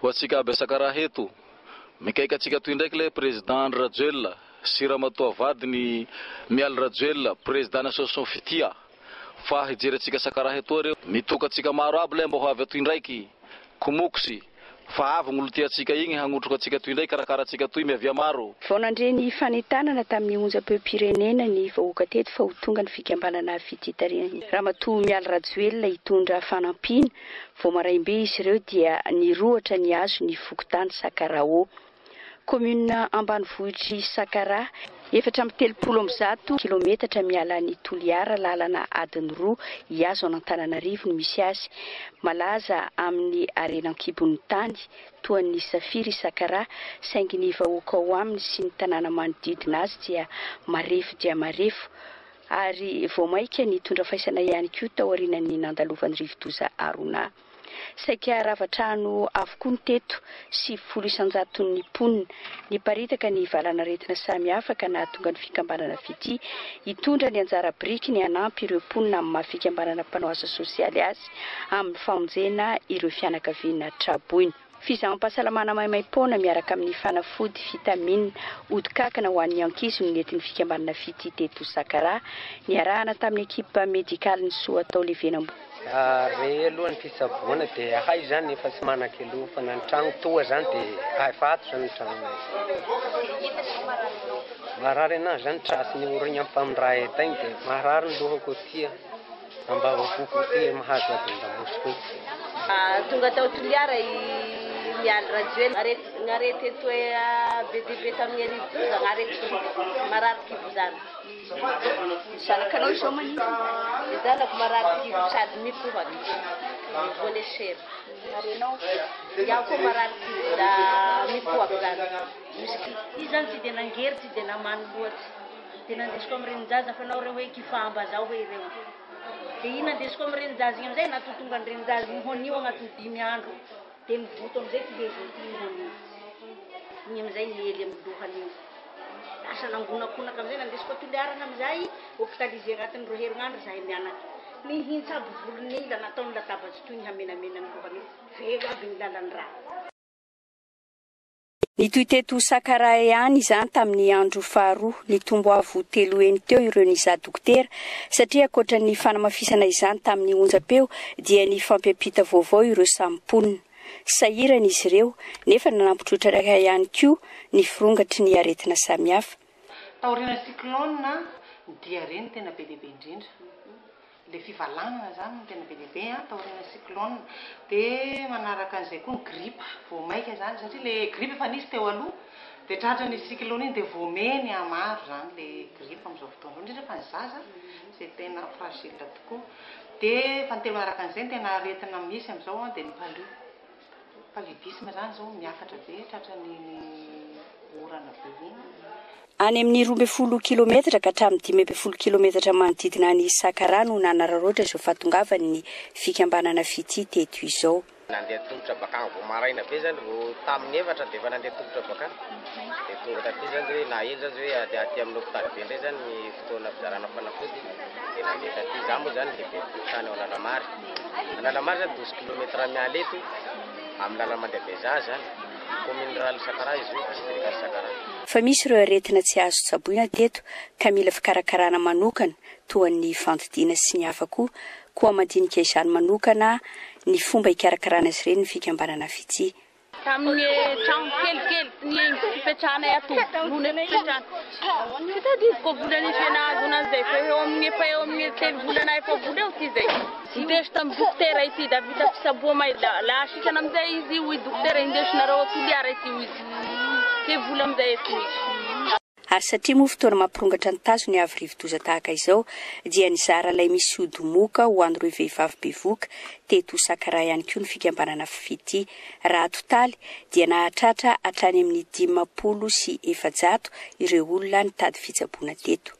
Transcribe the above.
Ho antsika aby Sakaraha eto, mikaika antsika toy indraiky ilay Président Andry Rajoelina sy Ramatoa vadiny Mialy Rajoelina, Président ny Association Fitia, fa hijery antsika Sakaraha etoa reo. Mitoka antsika maro aby ilay mba ho avy atoy indraiky, Komoksy, fa avy gn'olo tia antsika igny hagnotroka antsika toy indraiky karakara antsika toy miavia maro. Vao nandre ny fanentanana tamin'ny onjam-peom-pirenena ny vahoaka teto fa ho tonga ny fikambanana Fitia tarihan'i Ramatoa Mialy Rajoelina hitondra fanampiana, vao maraim-be izy ireo dia nirohotra nihazo ny fokontany Sakarao. Kaominina ambanivohitr'i Sakaraha, 134 kilometatra miala an'i Toliara, lalana adiny roa hihazo an'Antananarivo no misy azy. Malaza amin'ny harena an-kibon'ny tany toa ny safira i Sakaraha, saingy ny vahoaka ao aminy sy ny tanàna manodidina azy dia marefo dia marefo ary vao mainka nitondra faisana ihany koa taorian'ny nandalovan'ny rivodoza Haruna. Saika rava trano avokoa ny teto, 90 isan-jaton'ny mponina. Niparitaka ny valanaretina samihafa ka nahatonga ny fikambanana Fitia hitondra ny anjara birikiny hanampy ireo mponina amin'ny maha fikambanana mpanao asa sosialy azy amin'ny famonjena ireo fianakaviana traboina. Fizaham-pahasalamana maimaim-poana miaraka amin'ny fanafody, vitamine, ody kankana ho an'ny ankizy no nentin'ny fikambanana Fitia teto Sakaraha, niarahana tamin'ny ekipa medikalin'ny Soa atao Levenamboa. Re aloha ny fitsaboana dia hay zany efa tsy manan-kelofana ny tragno toa zany dia efa ato zany ny tragnonay. Marary anahy zany tratry ny oragna ampamindra etaigny dia marary ny lohako aty. Ambavafoko ity mahazo adin-damosiko ity. Tonga tao Toliara i Mialy Rajoelina. Arety, ny arety eto be dia be tamin'ny rivodoza, ny arety kibo, marary kibo zany. Ny zanakanao izao maninona? Ny zanako marary kibo sady mikohaka, voan'ny sery. Ary ianao? Iaho koa marary kibo da mikohaka zany. Misy Izy zany tsy dia nangery, tsy dia namany loatsy. Dia nandesiko amin'ny renin-jaza fa nao reo hoe kifamba zao hoe ireo. Dia iny nandesiko amin'ny renin-jaza iny amin'izay natotonga ny renin-jaza iny honio agnatin'ny dimy andro. Dia mivoto amin'izay ty heziny ty iny honio. Iny amin'izay niely amin'ny lohany io. Lasa nangonakonaka amin'izay nandesiko a Toliarana amin'izay, hopitalisé agnatin'ny roa herinandro izahay mianaka. Nihintsabo volon'ila nataony latabatry toy ny hamenamena ny lohany io. Velo aby ny lalan-drà. Nitohy teto Sakaraha ihany izany tamin'ny andro faharoa. Nitombo avo telo heny teo ireo nizaha dokotera satria ankoatra ny fanamafisana izany tamin'ny onjam-peo dia nifampiampita vaovao ireo samy mponina. Sahirana izy ireo nefa nanampy trotraka ihany koa ny firongatry ny aretina samihafa. Taorian'ny cyclone, ny diarrhée no tena be dia be indrindra. Ilay fivalanana izany no tena be dia be an, taorian'ny cyclone. Dia manaraka an'izay koa ny gripa, vao maika izany satria ilay gripa efa nisy teo aloha, dia tratran'iny cyclone iny dia vao mey nihamaro izany ilay gripa amin'izao fotoana izao, indrindra fa ny zaza izay tena fragile tokoa. Dia fahatelo manaraka an'izay ny tena aretina misy amin'izao an dia ny palu. Paludisme zany zao miakatra be tratran'iny orana be iny. Any amin'ny 12 kilometatra ka hatramin'ny 15 kilometatra manodidina an'i Sakaraha no nanararaotra izao fahatongavan'ny fikambanana Fitia teto izao. Nandeha tongotra bakany vao maraina be zany vao tamin'ny efatra dia efa nandeha tongotra bakany dia tonga taty zany hoe naheno zany hoe aty aty amin'ny hopitaly be indray zany ny fotoana fizarana fanafody dia nandeha taty za moa zany lehibe fokontany ao Analamary Analamary zany douze kilomètre miala eto amin'ny lalana mandeha Bezaha zany commune rurale Sakaraha izy io district Sakaraha. Fa misy ireo aretina tsy azo tsaboina teto ka mila fikarakarana manokana toa ny fandidiana sy ny hafa koa, koa mandinika izany manokana ny fomba hikarakarana azy ireny ny fikambanana Fitia. Tamin'ny trano kelikely ny fipetrahanay ato no nipetrahana. Tsy tadidiko vola nisy nahazoana an'izay fa eo amin'ny efa eo amin'ny telo volana efa-bola eo ty zay. Indeso tamin'ny dokotera ity da vita fisaboa may da la sitrana amin'izay izy hoy dokotera indesinareo a Toliara ity hoy izy. Ke vola amin'izay eto misy. Ary satria moa fotoana mampirongatra ny tazo ny avy rivodoza tahaka izao dia nizara lay misy ody moka ho an'ireo vehivavy bevoka teto Sakaraha ihany koa ny fikambanana Fitia. Raha atotaly dia nahatratra hatrany amin'ny 450 ireo olona nitady fitsaboana teto.